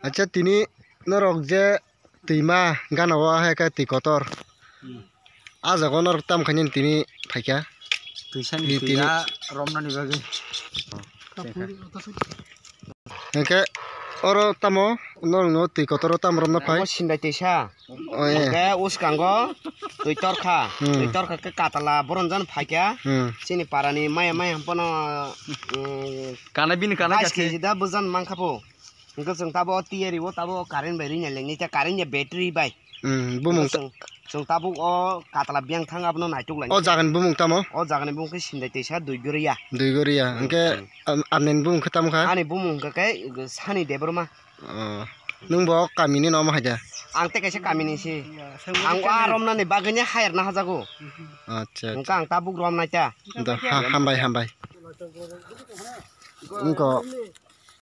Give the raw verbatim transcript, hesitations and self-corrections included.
Acha, tini norok je twima gana o hai khe twi kotor. Hmm. A jaga o norok tam khainani tini phaikha. Twisani twi twi twi romnani bagwi. Hwnkhe oro tamo norokno twi kotor o tam romna phai? Abo sindai twisa. O, eh. Hwnkhe uskango twi torkha. Hmm. Twi torkha khe katala boronjan phaikha. Hmm. Chini parani maya maya hampono, um, kana bini kana bais kachi. Kg da bujan mankha po. Hwnkhe chwng tabo tiyari o tabo current bai rina lengni ta current ya battery bai. Hmm, bumung ta- chwng, chwng tabuk o katla biyang thang abono naituk lai. O jagani bumung tamo? O jagani bumung khe sindai tisa dui goriya. Dui goriya. Hmm, hwnkhe hmm. Am-, amnini bumung khe tamo kha? Ani bumung hwnkhe khe sani Debbarma. Oh. Nwng bo kamini no omo hai da? Ang tei kaisa kamini si. Ang o romnani bagwini hayar na hajago. Acha, acha. Hwnkhe ang tabuk romnai ta. Do, ha-, hambai, hambai. Wngkha.